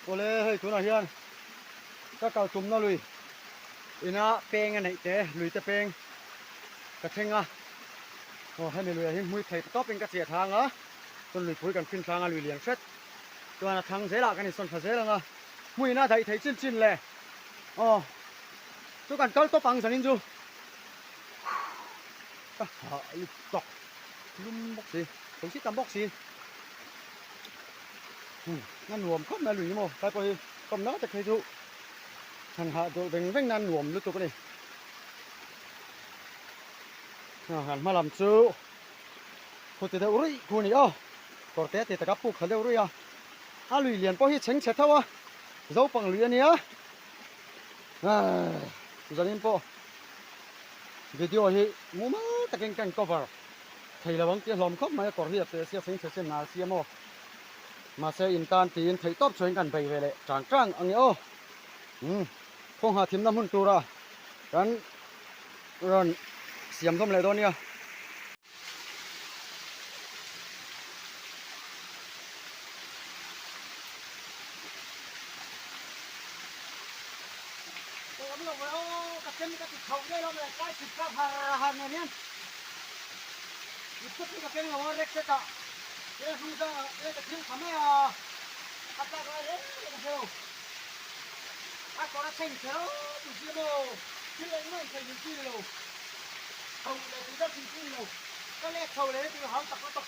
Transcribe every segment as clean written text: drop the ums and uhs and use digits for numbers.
Awle hei tunah hian ka kal tumna lui ina peng a neih te lui te peng ka thleng a aw hemi luiah hian hmui thei tawpin ka chiah thlang a chuan luipui kan fin thlang a lui lian hret chuan a thlang zelah kan insawn thla zel ang a hmuina daih theih chin chin le aw chu kan kal tawp ang zanin chu ka hah lutuk lum bawk si thei si tam bawk si. A nuam khawp mai a lui maw tlai pawh hi kawm nau tak phei chu han hah dawlh veng veng nan nuam lutuk a ni han hma lam chu khuti deuh ruih khu a ni aw kawr te ti taka puk thla deuh ruih a a lui lian pawh hi chheng chhe tho a zopang lui a nia zanin pawh video hi mumal takin ka in cover Thei lo ang tih a hlawm khawp mai a, kawr hi a pe sia chheng chhe sia nal sia maw? Mahse in tan tiin theih tawp chuan kan bei ve leh tang tang ang e aw. Umm khawnghah thimna hmun tura kan rawn siam zawm leh dawn nia. Awm lo ve aw, ka chem ka ti chho daih lo mai, tlai chhip kha har har nen hian. Ip chup hi ka keng lo a rek set ah he hnung zang ah te ka thil tha mai a a tlak lai reng reng ka hre lo a kawr a chheng che ro tih si maw thil engmah in thei ding chi ni lo chho leh tih deuh thin chi ni lo ka lek chho leh tih hau tak lutuk.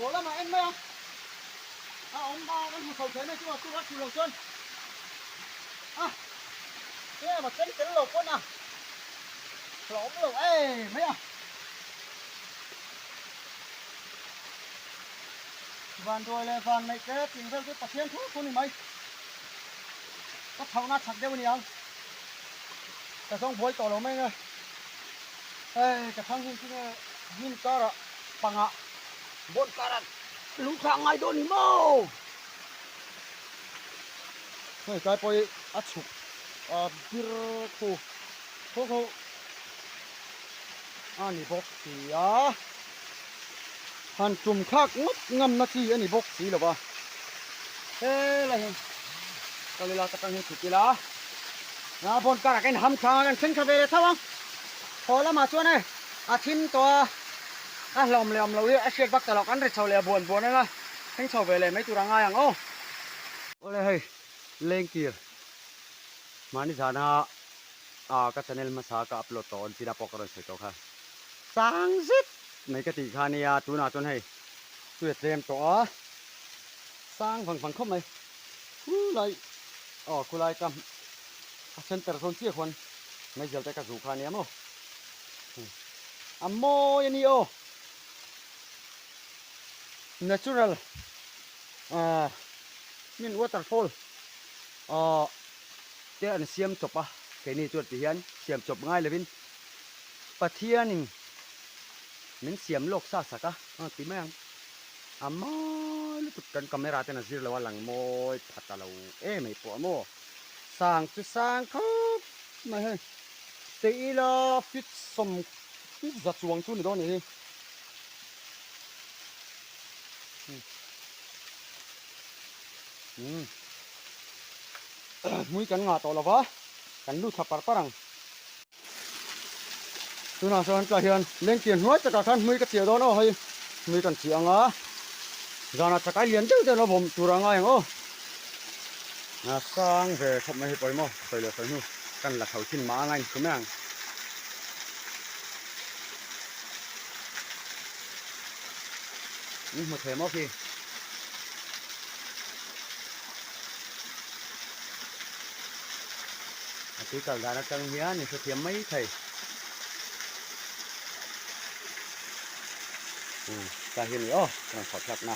Haw lamah en mai a, a awm a kan hmu chho thei mai chu a tur a thu lo chuan a tlem a tlem tel lo pawn a hlauhawm lo em mai a. Van duai leh van neih te tih vel chu Pathian thu thu ni mai. Ka chhohna chak deuh a ni ang. Ka zawng buai tawh lo mai nge. Hei ka thang hnim chu nge hnim karah pangah bawn karah lungthla a ngai dawn ni maw. Hei tlai pawh hi a chhuk a bir khu khaw khaw a ni bawk si a. Han tum thlak ngawt ngamna chi a ni bawk si lo va, helai hi kal ila tak ang hi chhuk ila a bawn karah ka inham thla ang a kan thleng thla ve leh tho ang haw lamah chuan e a thim tawh a a hlawm leh awm loh hi a hriat vak ta lo kan ri chho leh a buan buan ang a. Thleng chho ve leh mai tur a ngai ang aw. Awle hei lengkir mahni zana ah ka channel hmasa ka upload tawh awn chinah pawh ka rawn sawi tawh kha sang zet mai ka tih kha nia tunah chuan hei tui a tlem tawh a sang vang vang khawp mai khulai aw khulai ka a center zawn chiah khuan meizial te ka zuh kha nia maw a mawi a ni aw. Natural ahh hmin waterfall ahh te an siam chawp a keini chuan ti hian siam chawp ngai lovin Pathianin min siam lawk sa sak a a ti mai ang a mawi lutuk kan camera ten a zir lo a lang mawi pha ta lo em mai pawh a maw sang chu sang khawp mai hei tei ila feet sawm feet za chuang chu ni dawn a ni hi. Hmui kan ngah tawh lova kan lut thla par par ang. Tunah sawn tlai hian lengtir hnuai takah khan hmui ka chiah dawn aw hei hmui kan chiah ang a zanah chakai lian deuh deuh lo vawm tur a ngai ang aw. A sang ve khawp mai hi pawimawh sawi leh sawi hnu kan la chho thin mah a ngain thu mai ang. Min hmu thei maw khi? A tui kal dan atang hian in hrethiam mai thei. Um, ta hi ni aw, kan rawn chhoh thlak na.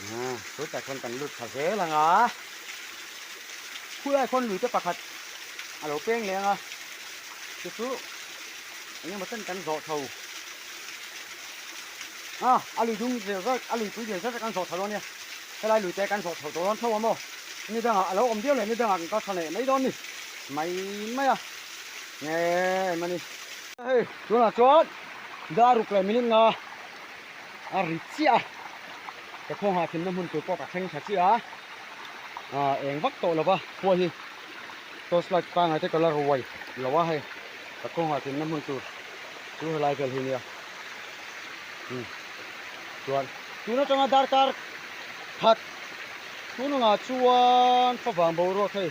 Ah, chutah khawn kan lut thla zel ang a. Khulai khawn lui te pakhat a lo peng leh ang a. Chu chu eng emaw chen kan zawh tho a a lui dung zel zat a lui pui zel zat kan zawh tho dawn nia helai lui te kan zawh tho tawh dawn tho a maw ni dangah a lo awm viau leh ni dangah kan kal tha leh mai dawn ni mai mai a nge em a ni. Hei tunah chuan dar ruk leh minute nga a ri chiah a ka khawnghah thimna hmun tur pawh ka thleng tha chiah a eng vak tawh lova khua hi. Torch light pangai te ka la ruai lo a hei ka kawngah tinna hmun tur chu helai vel hi nia umm chuan tun atanga darkar khat tunangah chuan favang boruak hei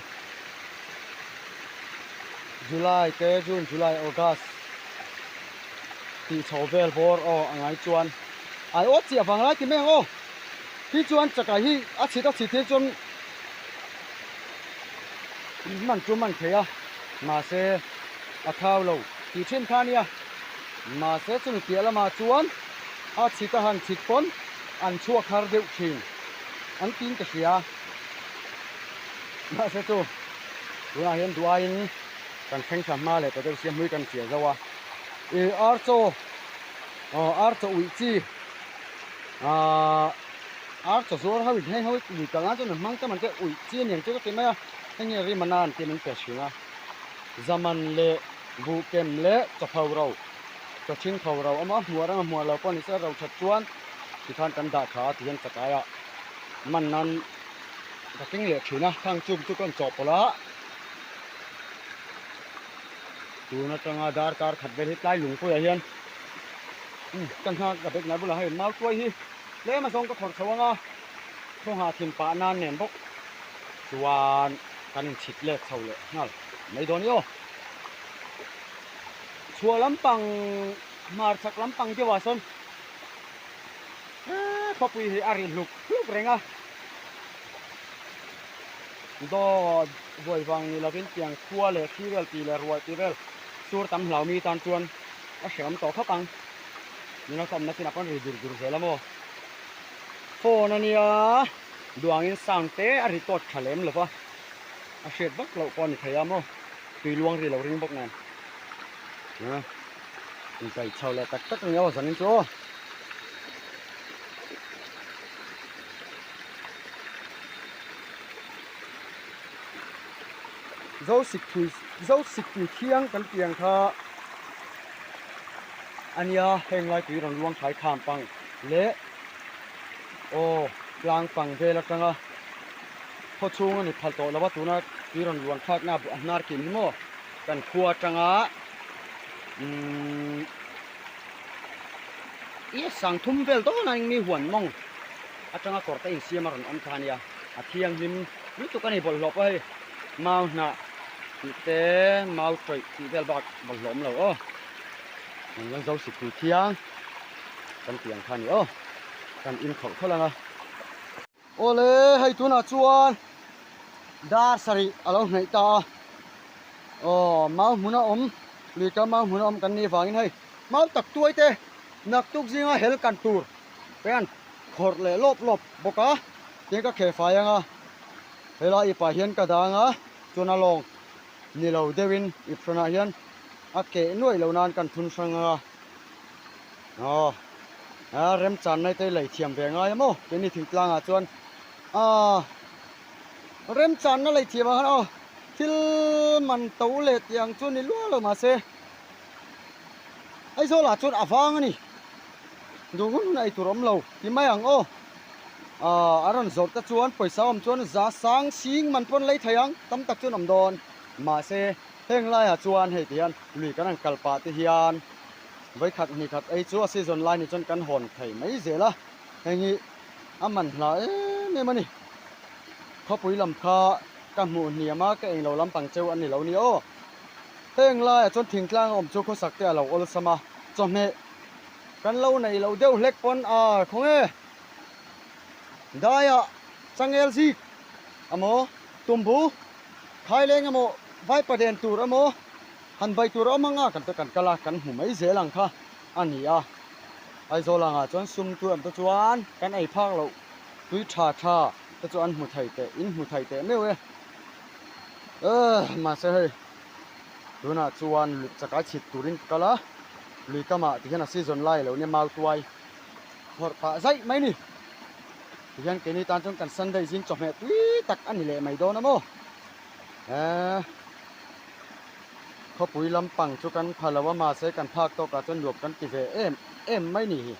July te June July August tih chho vel bawr aw a ngai chuan ai aw chiah vang lai ti mai ang aw hi chuan chakai hi a chhit a chhit hi chuan. Man chu man thei a, mahse a thau lo tih thin kha ania. Mahse chumi piah lamah chuan a chhit a han chhit pawn an chhuak har deuh thin an tiin ka hria. Mahse chu tunah hian duh aiin kan thleng thla hma leh ta deuh sia hmui kan chiah zo a. Ih ar chaw aw ar chaw uih chi ahh. Ar chaw zuar ho in hei ho lui kal nan chuan an hmang tam an tia uih chi aniang chu ka ti mai a hei nge rim ana an tia min pe hring a zaman leh buh kem leh chaw pho ro chaw thing pho ro emaw a hmuar emaw hmuar lo pawh ni se ro that chuan tikhan kan dah tha a tihian chakai ah man nan ka keng leh thin a khang chung chu ka rawn chawhpawlh a tun atanga darkar khat vel hi tlai lungpuiah hian ka nghak ka bag nai bulah hei mau tuai hi. Tlem a zawng ka khawrh chho ang a, thawngha thin pah nan nen bawk chuan kan inchhit let chho leh nghal mai dawn i aw. Chhuah lampang hmarchhak lampang deuh ah sawn khawpui hi a ri hluk hluk reng a, dawt buai vang ni lovin tiang khua leh thli vel tih leh ruah tih vel sur tam hlau mi tan chuan a hreawm tawh khawp ang. Nula kawmna chinah pawn ri dur dur zel a maw? Phone a nia, duangin sound te a record tha lem lo va, a hriat vak loh pawh a ni thei a maw? Tui luang ri lo ring bawk nen. A inkaih chho leh tak tak a ni aw zanin chu aw. Zosiktui Zosiktui thiang kan tih ang kha. A nia heng lai tui rawn luang thlai kham pang leh aw tlang pang vel atanga khaw chhung a ni phal tawh lo a tuna tui rawn luan thlak na a hnar kim hi maw kan khua atanga umm i sang thum vel dawn a eng mi huan mawng. atanga kawr te insiam a rawn awm kha a nia, a thianghlim lutuk a ni bawlhhlawh pawh hei mau hnah tih te mau tawih tih vel bak bawlhhlawh awm lo aw kan la zo sikpui thiang kan tih ang kha a ni aw kan in khawlh khawlh ang a. Awle hei tunah chuan dar sarih a lo hnaih ta a aw mau hmun a awm lui kal mau hmun a awm kan nih vangin hei mau tak tuai te naktuk zinga hel kan tur te an khawrh leh lawp lawp bawk a tin ka kheh fai ang a helai ipah hian ka dang a chuan a lawng ni lo deuhin ip hranah hian a keh nuaih loh nan kan thun hrang ang a aw a remchan nai te lei thiam ve ngai a maw keini thingtlang ah chuan ah remchan na lei thiam ah khan aw thil man to leh tih ang chu ni luah lo mahse Aizawl ah chuan a vang a ni duh hun hun a eitur awm lo ti mai ang aw ah a rawn zawrh te chuan pawisa awm chuan za sang sing man pawn lei thei ang tam tak chuan awm dawn mahse heng laiah chuan hei ti hian lui kan han kal pah te hian vawikhat hnih khat ei chu a season lai ni chuan kan hawn thei mai zel a heng hi a man hla em em a ni khawpui lam kha ka hmuh hniam a ka englo lampang cheu a ni lo ni aw. Heng laiah chuan thingtlang a awm chu khawsak te a lo awlsam a, chawhmeh kan lo neih loh deuh hlek pawn a khawnge daiah changel zik emaw tumbu khaileng emaw vaipa den tur emaw han bai tur a awm anga kan te kan kal a kan hmu mai zel ang kha a ni a. Aizawl angah chuan sum tu em te chuan kan ei phak loh tui tha tha te chu an hmu thei teh in hmu thei teh meuh e. Mahse hei tunah chuan chakai chhit turin ka kal a lui kamah tihian a season lai alo nia mau tuai phawrh pah zaih mai ni tihian keini tan chuan kan Sunday zing chawhmeh tui tak a ni leh mai dawn a maw eh khawpui lampang chu kan pha lo a mahse kan phak tawkah chuan nuam kan ti ve em em mai ni hi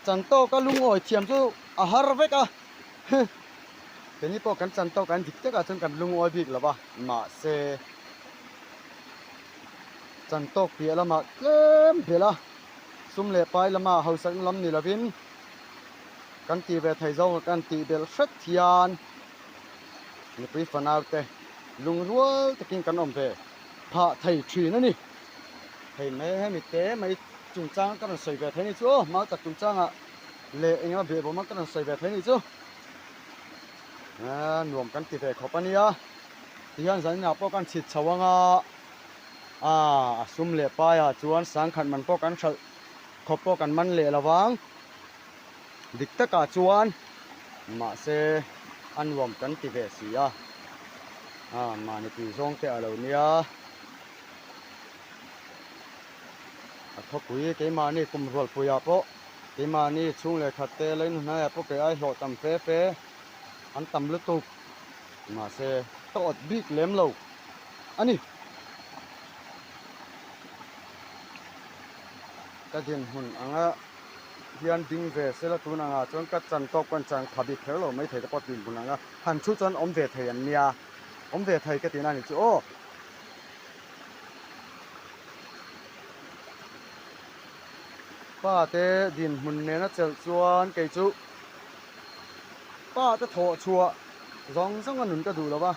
chan tawka lungawi thiam chu a har vek a. Keini pawh kan chan tawk an dik takah chuan kan lungawi bik lo va, mahse chan tawk piah lamah tlem belh a, sum leh pai lama hausakna lam ni lovin kan tih ve thei zawng kan tih belh hret hian mipui fanau te lungrual takin kan awm ve phah thei thin a ni. Hei mai hemi te mai chungchang ka rawn sawi ve thei ni chu aw, mau tak chungchangah leh engemaw behbawm a ka rawn sawi ve thei ni chu. Aaa nuam kan ti ve khawp a nia tihian zaninah pawh kan chhit chho ang a aa a sum leh paiah chuan sangkhat man pawh kan hralh khawp pawh kan man leh lo vang dik takah chuan mahse a nuam kan ti ve si a aa mahni tui zawng te a lo nia a khawpui keimahni kum rualpuiah pawh. Keimahni chhung leh khat te lei nu hnaiah pawh kei ai hlawh tam fe fe an tam lutuk mahse ka awt bik lem lo a ni. Ka dinhmun anga hian ding ve sela tun angah chuan ka chan tawk pawn chan pha bik kher lo mai thei te pawh dinhmun anga han thu chuan awm ve thei an nia awm ve thei ka tihna a ni chu aw. Pa te dinhmun nena chelh chuan kei chu pa te thawh chhuah zawng zawng a nun ka duh lo va,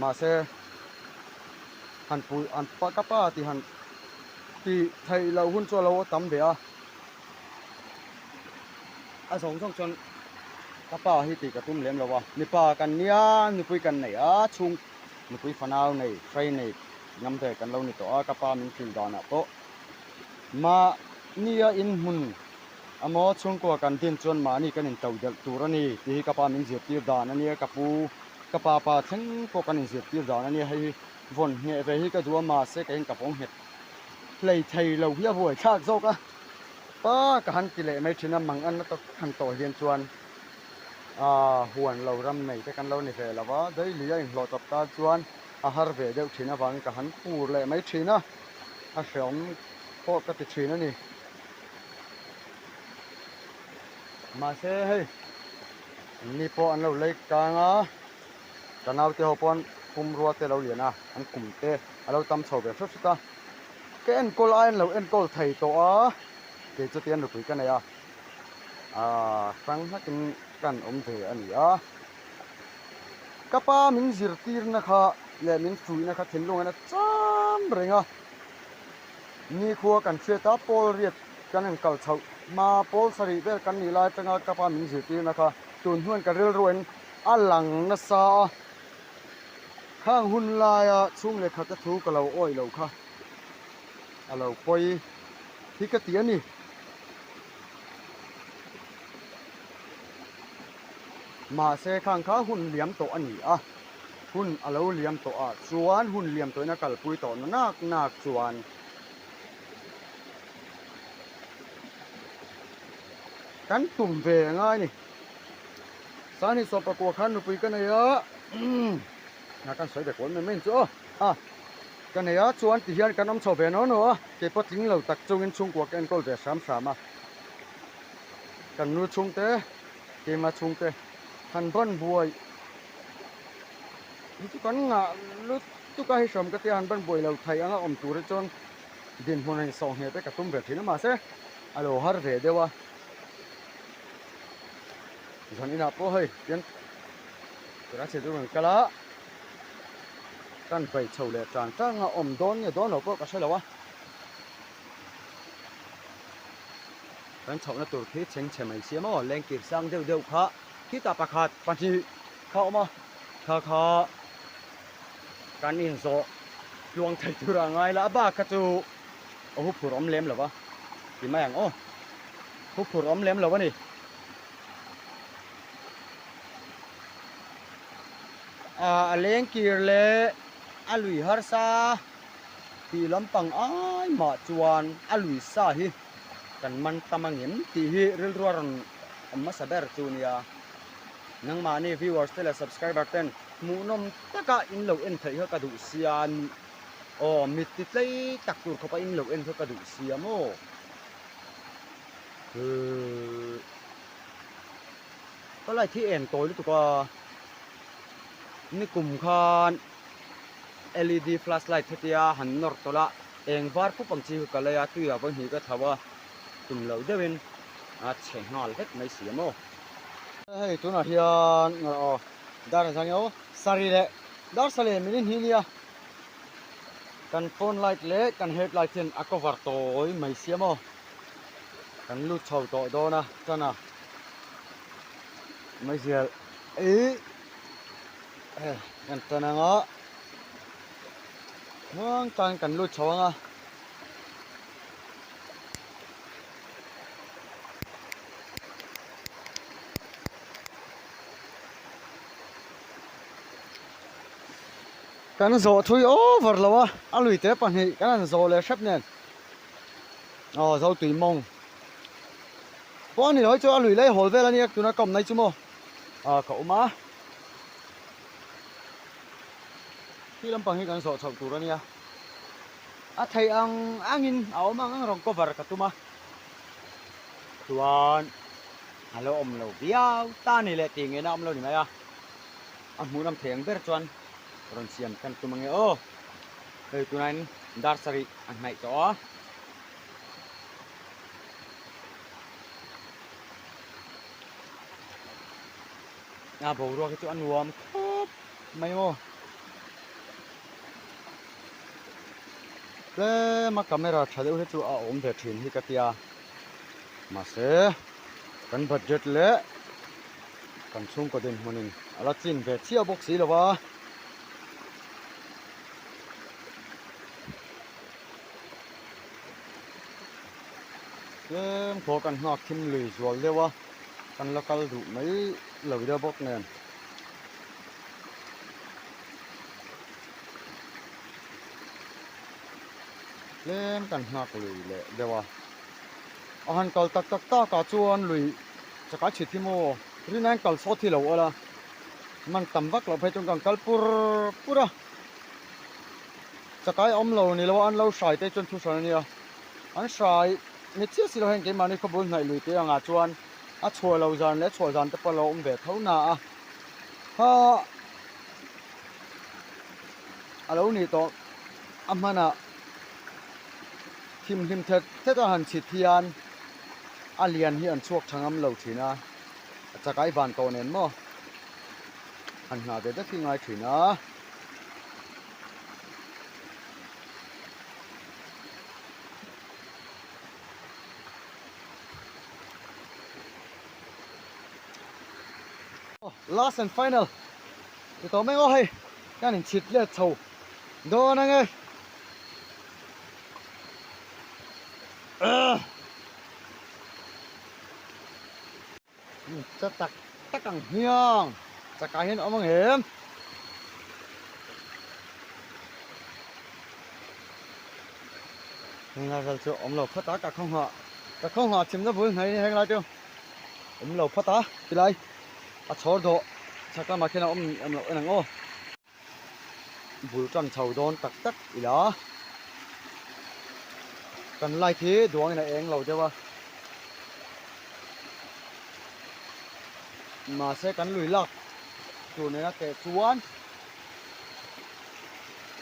mahse han pui an ka pa tih han tih theih loh hun chu a lo tam ve a, a zawng zawng chuan ka pa hi tih ka tum lem lo a, mipa kan nia nupui kan nei a chhung nupui fanau nei hrai nei. Ngam ve kan lo ni tawh a, ka pa min hrilh danah pawh mahnia inhmun emaw chhungkua kan din chuan mahni kan into delh tur a ni tih hi ka pa min zirtir dan a nia, ka pu ka pa pa thleng pawh kan inzirtir dan a nia, hei hi vawn ngheh ve hi ka duh a mahse keiin ka vawng nghet hlei thei lo hi a buai thlak zawk a, pa ka han ti leh mai thin a, mang an na tawk tak han tawh hian chuan aaa huan lo ram nei te kan lo ni ve lo va, daily a inhlawh chawp tan chuan. A har ve deuh thin avangin ka han pur leh mai thin a, a hreawm pawh ka ti thin a ni. Mahse hei ni pawh an lo lei kang a, ka naute ho pawh an pumrua te a lo lian a, an kum te a lo tam chho ve hret hret a, ka enkawl ai an lo enkawl thei tawh a. Kei chu tian nupui ka nei a, aaa hrang hlakin kan awm ve a ni a. Ka pa min zirtirna kha leh min fuihna kha thinlung en a cham reng a. Nikhua kan hriat a, pawl riat kan in kal chhoh hma pawl sarih vel kan nih lai atanga ka pa min zirtirna kha tun hnuan ka rilruain a lang nasa a. Khang hun laia chhung leh khat a thu ka lo awih lo kha a lo pawi hi ka ti a ni. Mahse khang kha hun liam tawh a ni a, hun a lo liam tawh ah chuan hun liam tawhin a kalpui tawh na nak nak chuan kan tum ve a ngai a ni. Sani sawp pakua khan nupui ka nei a, a kan sawi ve kual mai mai ang chu aw, a ka nei a chuan ti hian kan awm chho ve naw naw a, keipawh tling lo tak chungin chhungkua ka enkawl ve hram hram a, kan nu chhungte keimah chhungte han ban buai hi chu kan ngah lutuk a hei hram ka tia han ban buai lo thei anga awm tur hi chuan dinhmun a insawh ngheh te ka tum ve thin a mahse a lo har ve deuh a. Zan inah pawh hei tian tura chhe chu kan kal a kan bai chho leh tan tang a awm dawn nge dawn lo pawh ka hre lo a kan chhohna tur khi chheng chhe mai sia maw lengkir sang deuh deuh kha khitah pakhat pahnih kha a awm a kha kha kan inzawh tluang thei tur a ngai la a bak kha chu a huphurh awm lem lo va ti mai ang aw huphurh awm lem lo a ni. A lengkir leh a lui harsa tih lampang ai mah chuan a lui sa hi kan man tam angem tih hi rilru a rawn awm hmasa ber chu nia. Nangmahni viewers te leh subscriber ten hmuhnawm taka in lo en theih kha ka duh sia aw mit ti tlei tak tur khawpa in lo en kha ka duh sia maw. Ka light hi eng tawi lutuk a nikum khan led flash light hetia han nawr tawlh a eng var pup ang chi kha ka lei a tuiah vawihnih ka chho a tum loh deuhin a chhe nghal vek mai si a maw. Hei tunah hian aw dar a zang emaw saree leh dar sa leh minute hnih nia kan phone light leh kan head light hian a cover tawi mai si a maw. Kan lut chho tawh dawn a tan a meizial ih kan tan ang a muang tan kan lut chho ang a. Kan zawh thui over lo a a lui te pahnih kan han zawh leh hrep nen. Aw zo tui mawng pawh a ni lo hi chu a lui lai hawl vel a nia tuna ka awm nai chu maw ah ka awm a khi lampang hi kan zawh chhoh tur a nia a theih ang angin a awm ang ang rawn cover ka tum a chuan a lo awm lo viau ta a ni leh tih ngei na awm lo ni mai a a hmuh lam thei ang ber chuan rawn siam kan tum ange aw hei tunain dar sarih a hnaih tawh a. A boruak hi chu a nuam khawp mai maw. Tlem a camera tha deuh hi chu a awm ve thin hi ka tia. Mahse kan budget leh kan chhungkaw dinhmunin a la chin ve chiah bawk si lo va. Tlem khaw kan nghak thim lui zual deuh a, kan la kal duh mai lo deuh bawk nen. Tlem kan nghak lui leh deuh a, a han kal tak tak tak ah chuan lui chakai chhit hi maw rinaiin kal sawt hi lo awlh a, man tam vak loh phei chuan kan kal pur pur a. Chakai awm lo ni lo a an lo hrai te chuan thu hran a nia. An hrai ni chiah si lo heng keimahni khawbul hnaih lui te angah chuan a chhuah lo zan leh a chhuah zan te pawh a lo awm ve tho na a. Kha a lo nih tawh a hmanah thimhlim thet thet a han chhit hian. A lian hi an chhuak tha ngam lo thin a, a chakai van tawh nen maw han nghah ve vek hi ngai thin a. Last and final ti tawh mai aw hei kan inchhit let chho dawn ange. Cha tak tak ang hmiang chakah hian a awm ang em? Henglai vel chu awm lo phawt a ka khaw nghah ka khaw nghah chimna bul hnai henglai chu awm lo phawt a tilai a chhawr dawh chhak lamah khian a awm em loh en ang aw. Bul tan chho dawn tak tak ila kan light hi duangin a eng lo deuh a mahse kan lui lak tur nena teh chuan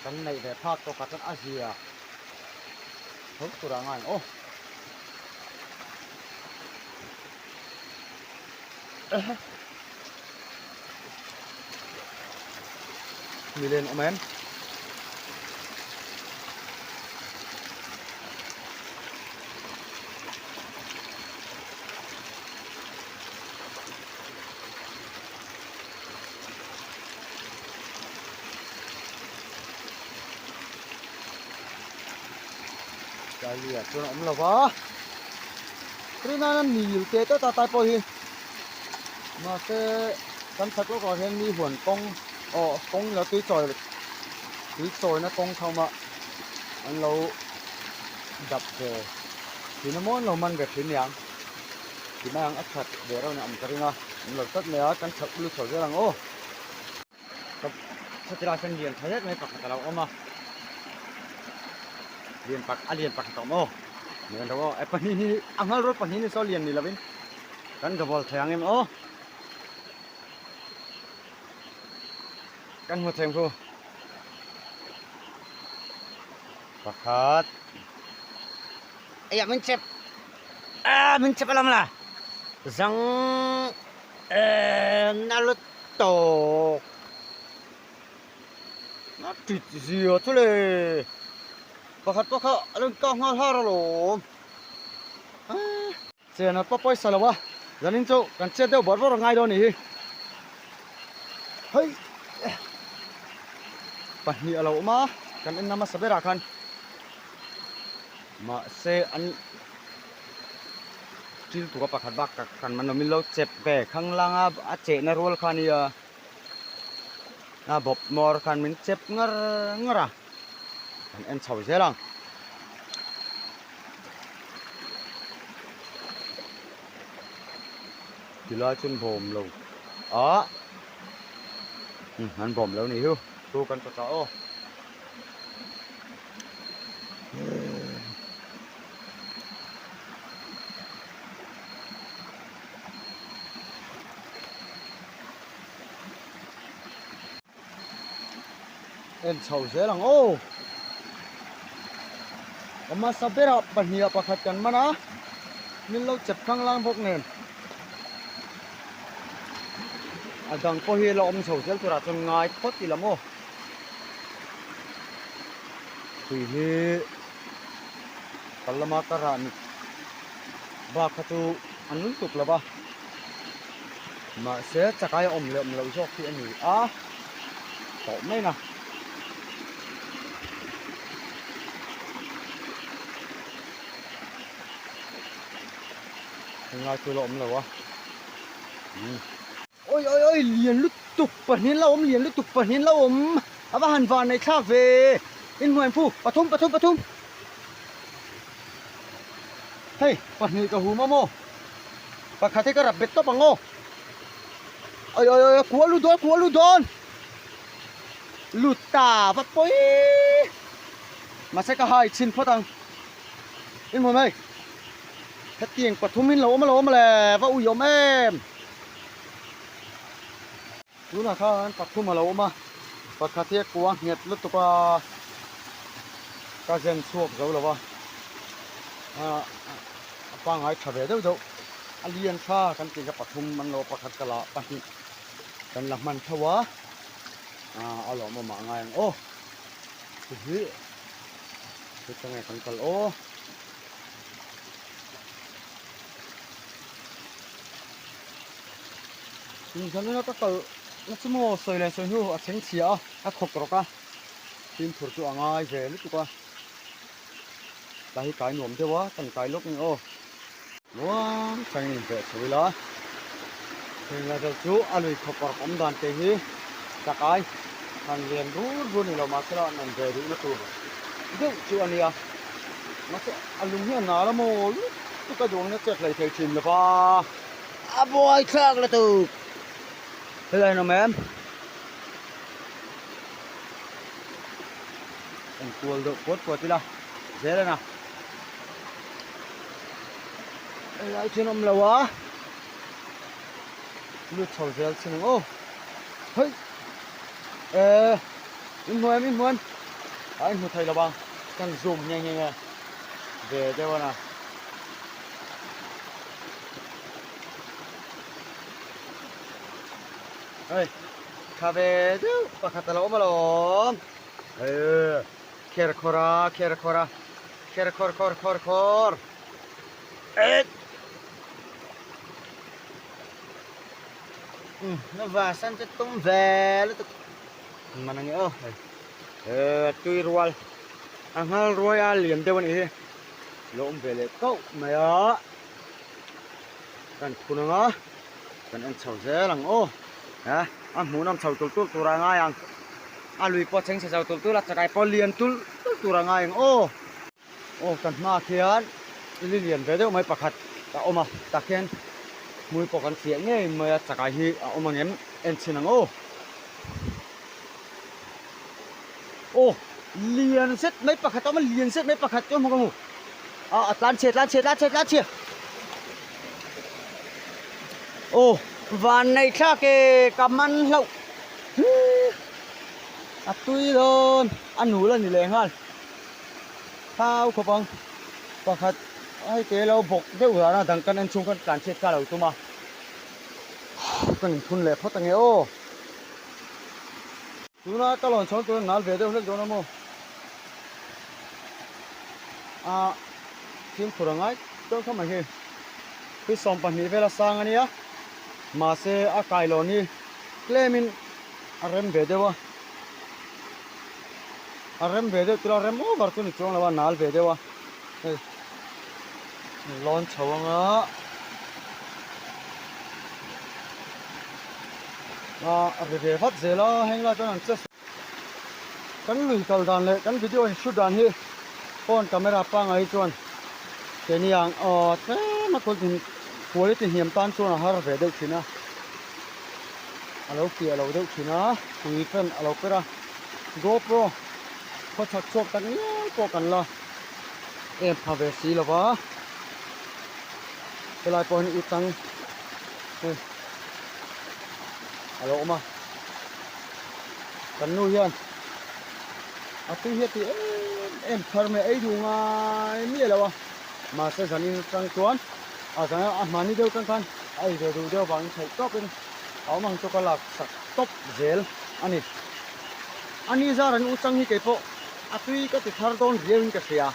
kan neih ve phak tawkah chuan a zia tho tur a ngai ang aw. Milen awm em? Tlailuiah chuan a awm lo va, Trinana nil teh teh ta tai pawh hi mahse kan chhak lawkah hian mi huan kawng aw kawng lo tui chawi tui chawina kawng kha awm a an lo dap ve thin a maw an lo man ve thin niang ti mai ang a that ve reuh in a awm ka ring a an lo tlat mai a kan chhak ulu chho zel ang aw. Chutila chuan lian tha zet mai pakhat a lo awm a lian pak a lian pakhat a awm aw lian lo aw e pahnih hi a nghal rual pahnih ni saw lian ni lovin kan gawbawl thei ang em aw kan hmu thei ang chu pakhat eiah min chep ah min chep alawm la zang eh na lut. Tawk a tit zia chu le pakhat pawh kha a lo inkak nghal har alawm chen a pa pawisa lo a zanin chu kan chet deuh bawrh bawrh a ngai dawn a nih hi hei pahnih a lo awm a kan en na hmasa berah khan mahse an. Thil tura pakhat bak tak kan man awmin lo chep ve khanglang a a chehna rual kha ania a bawp hmawr khan min chep ngar ngar a kan en chho zel ang. Tilai chuan bawm lo ah an bawm lo nih hi chu kan tha ta aw. En chho zel ang aw a hmasa berah pahnih ah pakhat kan man a min lo chep khanglang bawk nen a dang pawh hi la awm chho zel turah chuan ngai phawt ila maw. Tui hi kal lama ka rah ni bak kha chu an lun tuk lo va mahse chakai a awm leh awm loh zawk hi a ni a tawh mai na. Tunlai chu la awm lo a. Oi oi oi lian lutuk pahnih an lo awm lian lutuk pahnih an lo awm a va han van neih thlak ve inhmuh an phu pathum pathum pathum hei pahnih ka hum a maw pakhat hi ka rap bet tawp ang aw oi oi oi kual lut dawn kual lut dawn lut ta va pawi mahse ka hai chhin phawt ang inhmuh mai. Hetiang pathum in lo awm alawm le, va ui awm em. Tunah khan pathum a lo awm a, pakhat hi a kua nghet lutuk a, ka zen chhuak zo lo a, a pangngai tha ve deuh deuh a lian tha kan tih kha pathum an lo pakhat ka la pahnih kan la hman tho a ah a lawmawm ah ngai ang aw chu hi heta nge kan kal aw. Inzanna ka kal na chu maw sawi leh sawi hnu a thleng chhia a a khawk rawk a fimkhur chu a ngai ve lutuk a tlai hi kai nuam deuh a kan kai lawk nge aw muang changin inveh chho ila heng lai vel chu a lui khawp rawk awm dan te hi chakai han lian rur rur ni lo mahse la an awm ve duhna tur deuh chu a nia mahse a lung hi a nal a maw lutuk a duangna chet hlei thei thin lo va. A buai thlak lutuk. Helai an awm em? En kual deuh puat puat ila zel a na. Helai chuan awm lo a. Lut chho zel chin ang aw. Hei. Eh, in hmu em in hmu em? A in hmu thei lo ang. Kan zoom nghe nghe nghe. Ve deuh a na. Hei tha ve deuh pakhat a lo awm alawm eh kher khawr a kher khawr a kher khawr khawr khawr khawr eh um na vasan chu tum ve lutuk man a ni aw hei eh tui rual a nghal ruai a lian deuh a nih hi. Lo awm ve leh kauh mai a, kan phun ang a, kan en chho zel ang aw, he a hmuhnawm chho tul tul tur a ngai ang, a lui pawh cheng chhe chho tul tul a, chakai pawh lian tul tul tur a ngai ang aw. Aw kan hmaah khian li lian ve deuh mai pakhat a awm a, tah khian hmui pawh kan fiah ngei mai a, chakai hi a awm ang em en chhin ang aw. Aw lian zet mai pakhat a awm a lian zet mai pakhat chu a hmu ka hmu a a tlan chhia tlan chhia tlan chhia tlan chhia aw van nei thlak e ka man hlauh a tui dawn a nul a ni leh nghal thau khawp ang pakhat hei te lo bawk deuh ran a dang kan en chhung khan tlan chhiat kha a lo tum a kan inphun leh phawt ange aw. Tuna ka lawn chhawn tur a nal ve deuh hlek dawn a maw? A fimkhur a ngai deuh kha mai hi. Hi 12 vel a sang a nia mahse a kailawn hi tlemin a rem ve deuh a. A rem ve deuh tura rem over chu ni chuang lo a nal ve deuh a hei lawn chho anga a ri ve vat zel a heng lai chuan an che kan lui kal dan leh kan video in shoot dan hi phone camera pangngai hi chuan keini ang aw tlem a quality hniam tan chuan a har ve deuh thin a. A lo fiah lo deuh thin a, tui fan a lo per a, GoPro khaw chhak chhuak tak ngial pawh kan la em pha ve si lo va, helai pawh hian u chang hei a lo awm a, kan nu hian a tui hi a ti em em thar mai a, ei duh ngai miah lo a, mahse zanin atang chuan a zan a hmani deuh tan khan a ei ve duh deuh avangin theih tawpin a awm ang chu ka lak sak tawp zel a ni. A ni zar an u chang hi kei pawh a tui ka ti thar dawn riau in ka hria.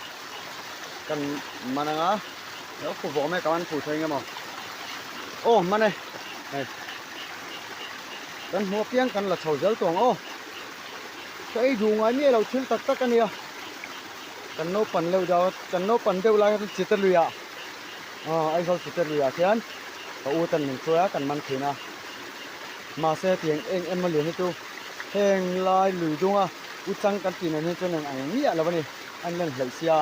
Kan man anga lo fu vawm e ka man fu thei nge maw. Aw man e hei kan hmuh apiang kan la chho zel tawh ang aw. Ka ei duh ngai miah lo thil tak tak a nia. Kan naupan leuh deuh a kan naupan deuh lai kha chita luiah aw Aizawl chita luiah khian ka u tan min hruai a kan man thin a mahse tiang eng em a lian hi chu heng lai lui dung a u chang kan tih nen hi chuan eng ang miah lo a ni a in lan hleih sia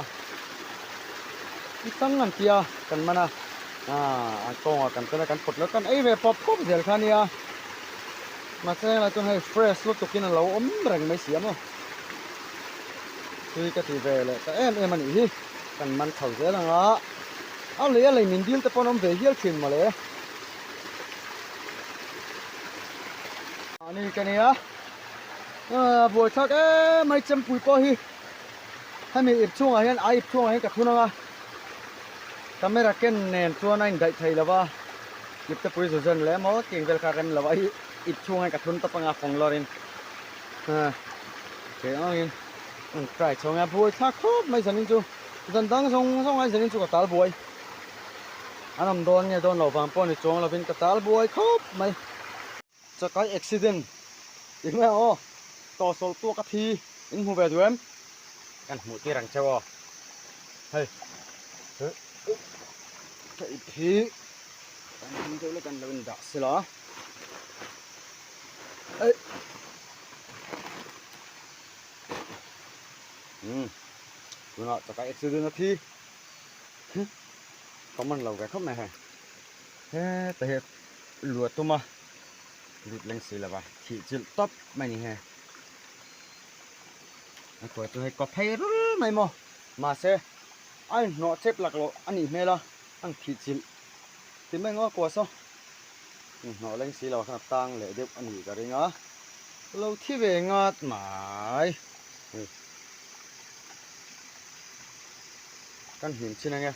u chang an tia kan man a aaa a kawngah kan tel a kan pawt lo kan ei ve pawp pawp zel kha a nia mahse heng lai chuan hei fresh lutuk in a lo awm reng mai si a maw. Tui ka ti ve leh ta em em a nih hi. Kan man chho zel ang a, a lei a lei min dil te pawh an awm ve hial thin mawle. Mahni ka nia, a buaithlak em mai chempui pawh hi hemi ip chhungah hian a ip chhungah hian ka thun ang a. Camera ken nen chuan a indaih thei lo va, ipte pui zu zen leh maw tih vel kha rem lo a, ip chhungah ka thun tawp anga fawng lawrin kei angin an try chho anga buai thlak khawp mai zanin chu zan dang zawng zawng ai zanin chu ka tal buai an awm dawn nge dawn loh vang pawh ni chuang lovin ka tal buai khawp mai. Chakai accident eng nge aw tawhsawlh tuak a thi in hmu ve duh em? Kan hmuh tir ang cheu aw hei ka ip hi kan hming deuh lek an lo in dah sila ei um tunah chakai accident a thi ka man lo ve khawp mai hei heta hi luah tum a lut leng si lova thih chilh tawp mai ni he a kua chu hei kaw phei rul mai maw mahse a inhnawh chep lak loh a nih hmel a a thih chilh ti mai ngaw a kua saw inhnawh leng si lova khan a tang leh deuh a nih ka ring a lo thi ve ngat mai kan hnim chin ange.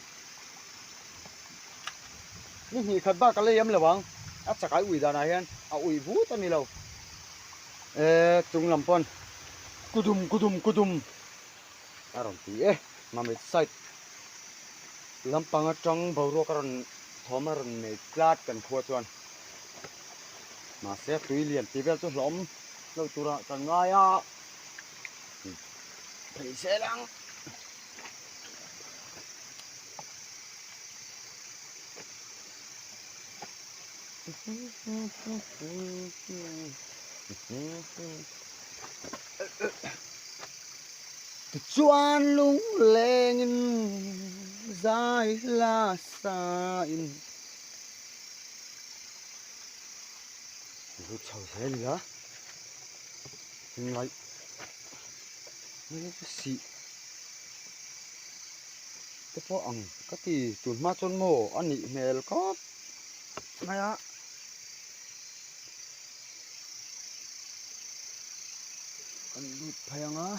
Ni hnih khat bak a lei em lo ang, a chakai ui danah hian a ui vut a ni lo. E chung lam pawn kudum kudum kudum a rawn ti e, Mamit side lampang atang boruak a rawn thawm a rawn nei tlat kan khua chuan. Mahse tui lian tih vel chu hlawm lo turah ka ngai a, phei zel ang. Tichuan lunglengin zai hla sain Lut chho zel ila Ngaih sih te pawh ang ka ti tun hma chuan maw a nih hmel khawp mai a kan lut phei ang a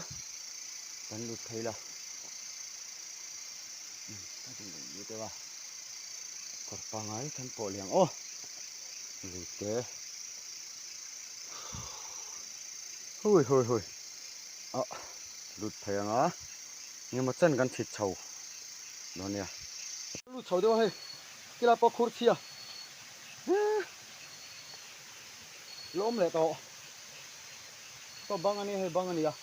kan lut phei la ka duh leh lut deuh a kawr pangai kan pawh leh ang aw lut te hui hui hui ah lut phei ang a engemaw chen kan chhit chho dawn nia. Lut chho deuh a hei tilai pawh khur chhia lawm leh tawh saw bang a nia hei bang a nia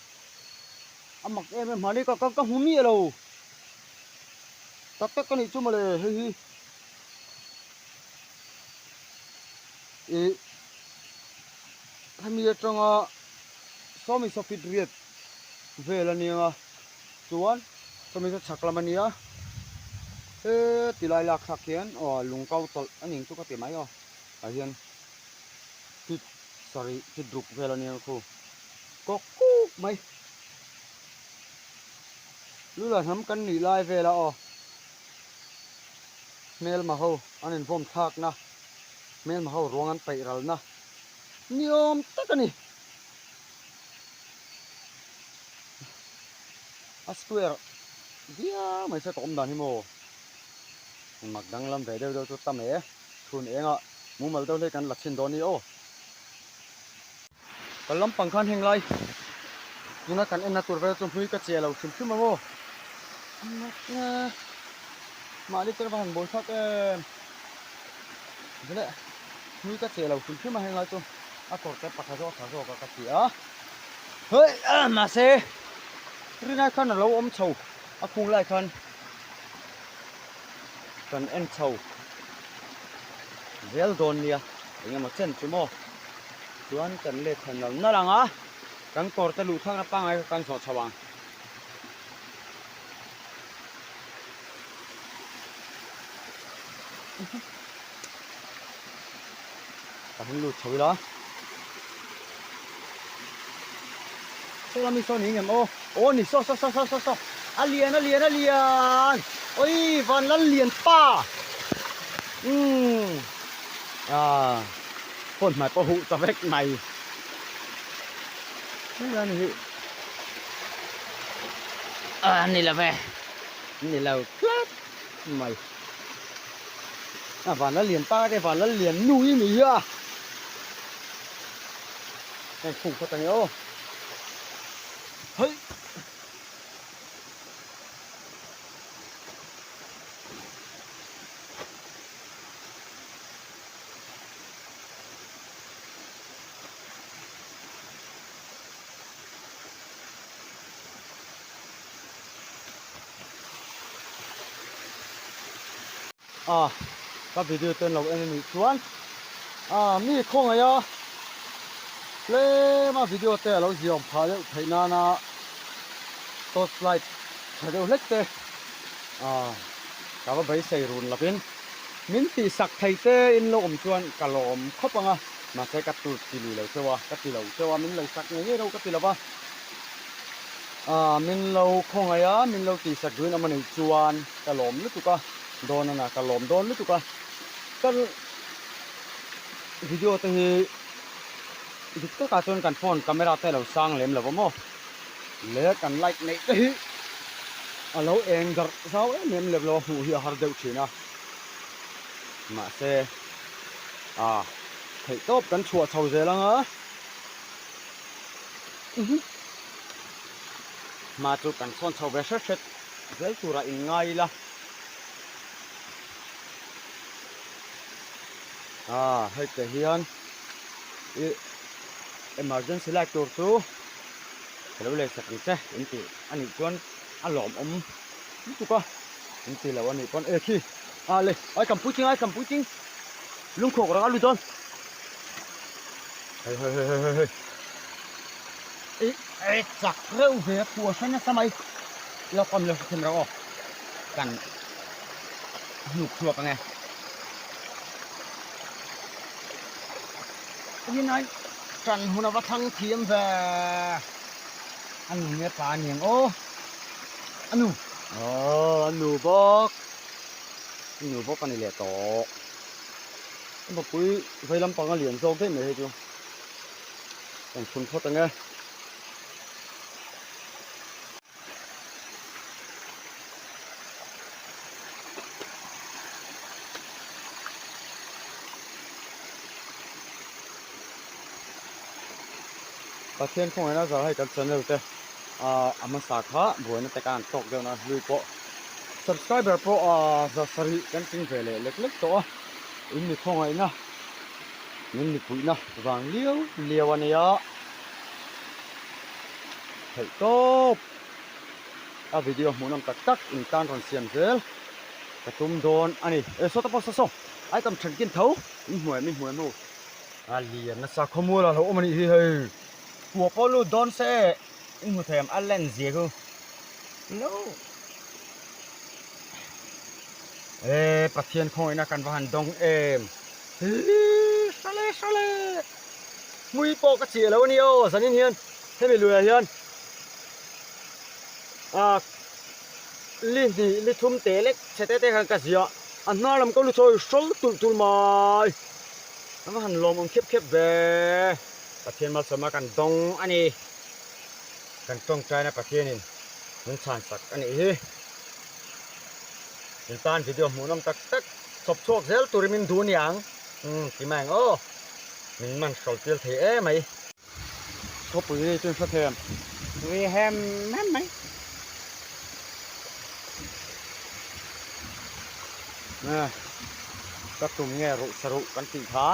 a mak em em mahni ka ka hmu miah lo tak tak ka nih chu mawle hei hi ih hemi atanga sawmi sawfit riat vel a nia chuan sawmi chu chhak lam a nia he tilai lak thlak hian aw lung kau tawlh a ning chu ka ti mai aw tah hian feet sarih feet ruk vel a nia khu kawk kuk mai lula hnam kan nih lai vel a aw hmelma ho an invawm thlak na hmelma ho ruang an paih ral na ni awm tak a ni. A square viau mai se ka awm dan hi maw mak danglam ve deuh deuh chu tam e chhun eng ah mumal deuh hlek an la chhin dawn a ni aw. Kan lampang khan heng lai tuna kan enna tur vel chu hmui ka che lo hrim hrim a maw mahni te va han bawi thlak em zileh hmui ka che lo hrim hrim a heng lai chu a kawr te pakhat zawk a tha zawk a ka ti a hei mahse rinai khan a lo awm chho a khung lai khan kan en chho zel dawn nia engemaw chen chu maw chuan kan let thlen lo nalh ang a kan kawr te luh thlakna pangngai kha kan zawh chho ang. Ka han lut chho ila. Saw lami saw ni ngem aw. Aw ni saw saw saw saw saw saw. A lian a lian a lian. Oi van lal lian pa. Umm. Ah. Phone hmai pawh huh ta vek mai. Hei ani hi. Ah ni lo ve. Ni lo tlat mai. A vanlal lian pa te vanlal lian nu hi ni hi a. Heng khung phawt ange aw. Hei. A ka video ten lo en anih chuan a mi khawngaih a tlem a video te alo ziawm phah deuh theih nana torch light tha deuh hlek te a ka va beisei run lovin min tihsak thei te in lo awm chuan ka lawm khawp ang a mahse ka tur ti lui lo cheu a ka ti lo cheu a min lo sak ngei ngei lo ka ti lo va a min lo khawngaih a min lo tihsak duhin awm anih chuan ka lawm lutuk a dawn a na ka lawm dawn lutuk a ka video te hi dik takah chuan kan phone camera te a lo sang lem lo va maw le kan light neih te hi a lo eng darh zau em em lem lo a hmuh hi a har deuh thin a mahse a theih tawp kan chhuah chho zel ang a. Hma chu kan sawn chho ve hret hret zel turah in ngai ila. Ah hei te hian ih emergency light tur chu ka lo lei sak ang che in tih a nih chuan a lawmawm lutuk a in ti lo a nih pawn e khi ah le ai kam puitling ai kam puitling lungkhawk rawng a lut dawn hei hei hei hei hei ih e chak reuh ve a phuah hran nasa mai lo kawm lo hrethiam reuh aw kan hnuk chhuak ange rinai tan hun ava thlang thiam ve a nu nge pa aniang aw a nu aw a nu bawk a nu bawk a ni leh tawh. Mapui vei lampang a lian zawk daih mai hei chu kan chhun phawt ang e. Pathian khawngaihna zar hei kan channel te ah a hmasa kha buaina te khan tawk deuh na hlui pawh subscriber pawh ah za sarih kan tling ve leh lek lek tawh a in mi khawngaihna min mi puihna vang liau liau a nia theih tawp a video hmuh nawm tak tak in tan rawn siam zel ka tum dawn a ni e sawta pawh saw saw ai tam then kin tho in hmuh em in hmuh em ho a lian nasa khawmual a lo awm a nih hi hei kua pawh lut dawn se in hmu thei ang a len zia chu no e Pathian khawngaihna kan va han dawng em hii hrale hrale hmui pawh ka chiah lo a ni aw zanin hian hemi luiah hian ah li hnih li thum teh lek chhe te te khan ka ziah a hnar lam ka lu chawi hrawl tulh tulh mai a va han lawmawm khep khep ve Pathian malsawmna kan dawng a ni kan tawngtaina Pathianin min chhan sak a nih hi in tan video hmuh nawm tak tak chawp chhuak zel turin min duh aniang umm ti mai ang aw min man hrawl tir thei em mai. Khawpui hi chu hre thei em? Ri hem hem mai. Nge ka tum nge ruh saruh kan tih kha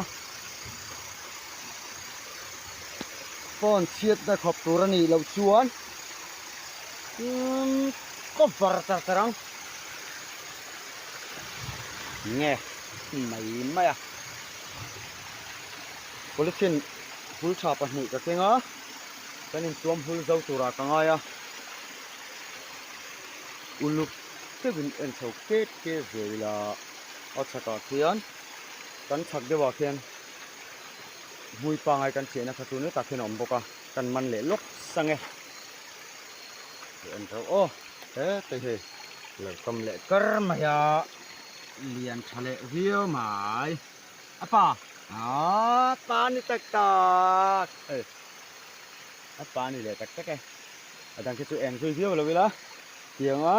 phone chhiatna khawp tur a nih loh chuan umm cover char char ang nge mai mai a polythene hul tha pahnih ka keng a kan intuam hul zo turah ka ngai a uluk deuhin en chho ket ket ve ila a chhakah khian kan chhak deuhah khian hmui pangai kan chiahna kha chu ni tak hian a awm bawk a kan man leh lawk sang e en reuh aw hete hi lo kam leh kar mai a lian tha leh viau mai a pa a pa ni tak tak e a pa ni leh tak tak e a dang khi chu eng zui viau lo ila tianga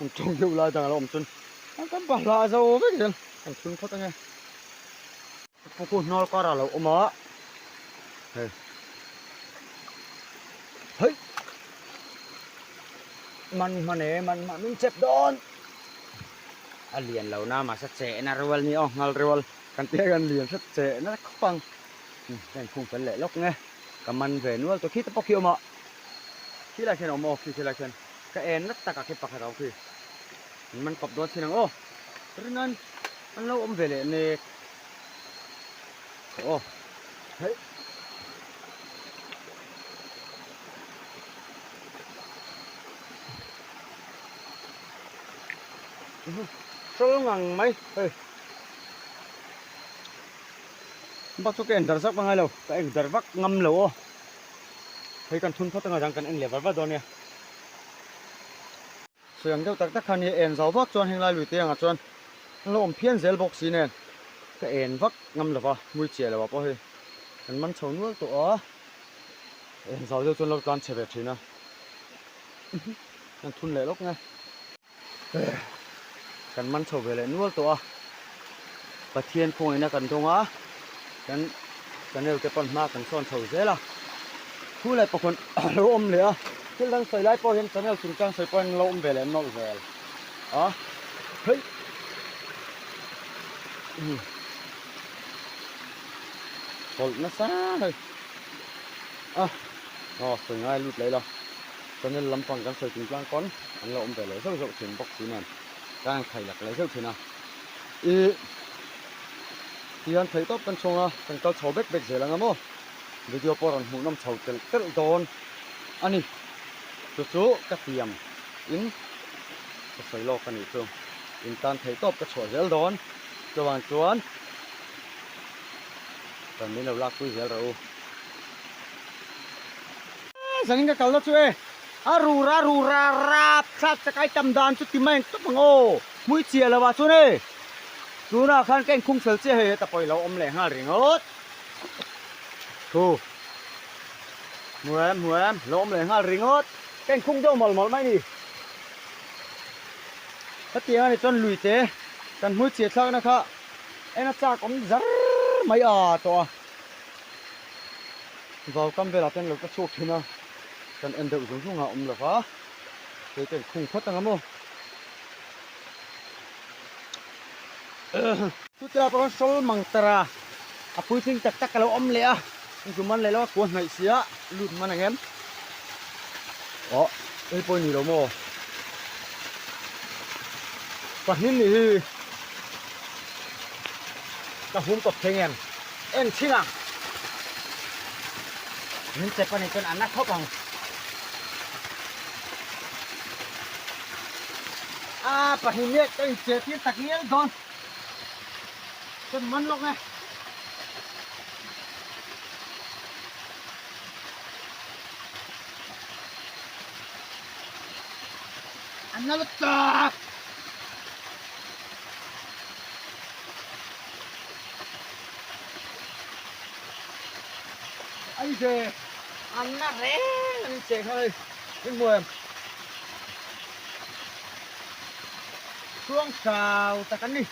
an tawng deuh lai dang a lo awm chuan an kan pa hlah zo vek zel. Kan thun phawt ange. Pu khu hnawl karah lo awm a. Hei. Hei. Man hman e, man hman min chep dawn. A lian lo na mahse chehna rual ni aw. Nghal rual kan tia hian lian hret chehna khawp ang. Ka inkhung fel leh lawk nge. Ka man ve nual tawh khi te pawh khi awm a. Khi lai khian a awm aw khi khi lai khian. Ka en nat tak ah khi pakhat a awm khi. Min man kawp dawn chin ang aw. Ringan an lo awm ve leh nek. Aw. Hei. Hrawl ngang mai hei. Bak chu ka en dar zak ngai lo. Ka en dar vak ngam lo aw. Hei kan thun phawt anga dang kan en leh var var dawn nia. Sawi ang deuh tak tak khan hi en zau vak chuan heng lai lui te angah chuan an lo awm phian zel bawk si nen ka en vak ngam lova hmui chiah loh ah pawh hei kan man chho nual tawh a en zau deuh chuan lo tlan chhe ve thin a kan thun leh lawk nge kan man chho ve leh nual tawh a Pathian khawngaihna kan dawng a kan channel te pawn hma kan sawn chho zel a thu leh pakhawn a lo awm leh a thil dang sawi lai pawh hian channel chungchang sawi pawh hian an lo awm ve leh nawlh zel a hei hawlh nasa hei a aw sawi ngai lut leh ila channel lampang kan sawi chungchang pawn an lo awm ve leh zauh zauh thin bawk si nen kan han khai lak leh zeuh thin a ih tihian theih tawp kan chhung a kan kal chho bek bek zel anga maw video pawh rawn hmuh nawm chho telh telh dawn a ni chu chu ka tiam in ka sawi lawk a nih chu in tan theih tawp ka chhuah zel dawn chuvang chuan kan min lo lak pui zel rawh u. Zanin ka kal na chu e a rura rura rap thlak chakai tam dan chu ti mai ang tawp ang aw hmui chiah lo ah chuan e tunah khan ka inkhung fel chiah hei heta pawh i lo awm leh nghal ringawt thu hmu em hmu em lo awm leh nghal ringawt ka inkhung deuh mawlh mawlh mai ni hetiang a ni chuan lui te kan hmui chiah thlakna kha en a chak awm zar mai a tawh a. Vau kam velah te an lo ta chhuak thin a, kan en deuh zung zung a awm lova, kei ka inkhung phawt anga maw. Chutilai pawh khan sawl mang tara a puitling tak tak a lo awm leh a, an zu man leh lo a, kua hnaih sia lut man ang em? Aw, hei pawh i ni lo maw? Pahnih nih hi ka hum tawp thei ngem? En chhin ang. Min chep anih chuan a na khawp ang. A pahnih miah ka incheh tir tak ngial dawn. Chuan man lawk e. A na lutuk. Ai ve an na reng an incheng kha hei in hmu em chhuang chau tak an ni.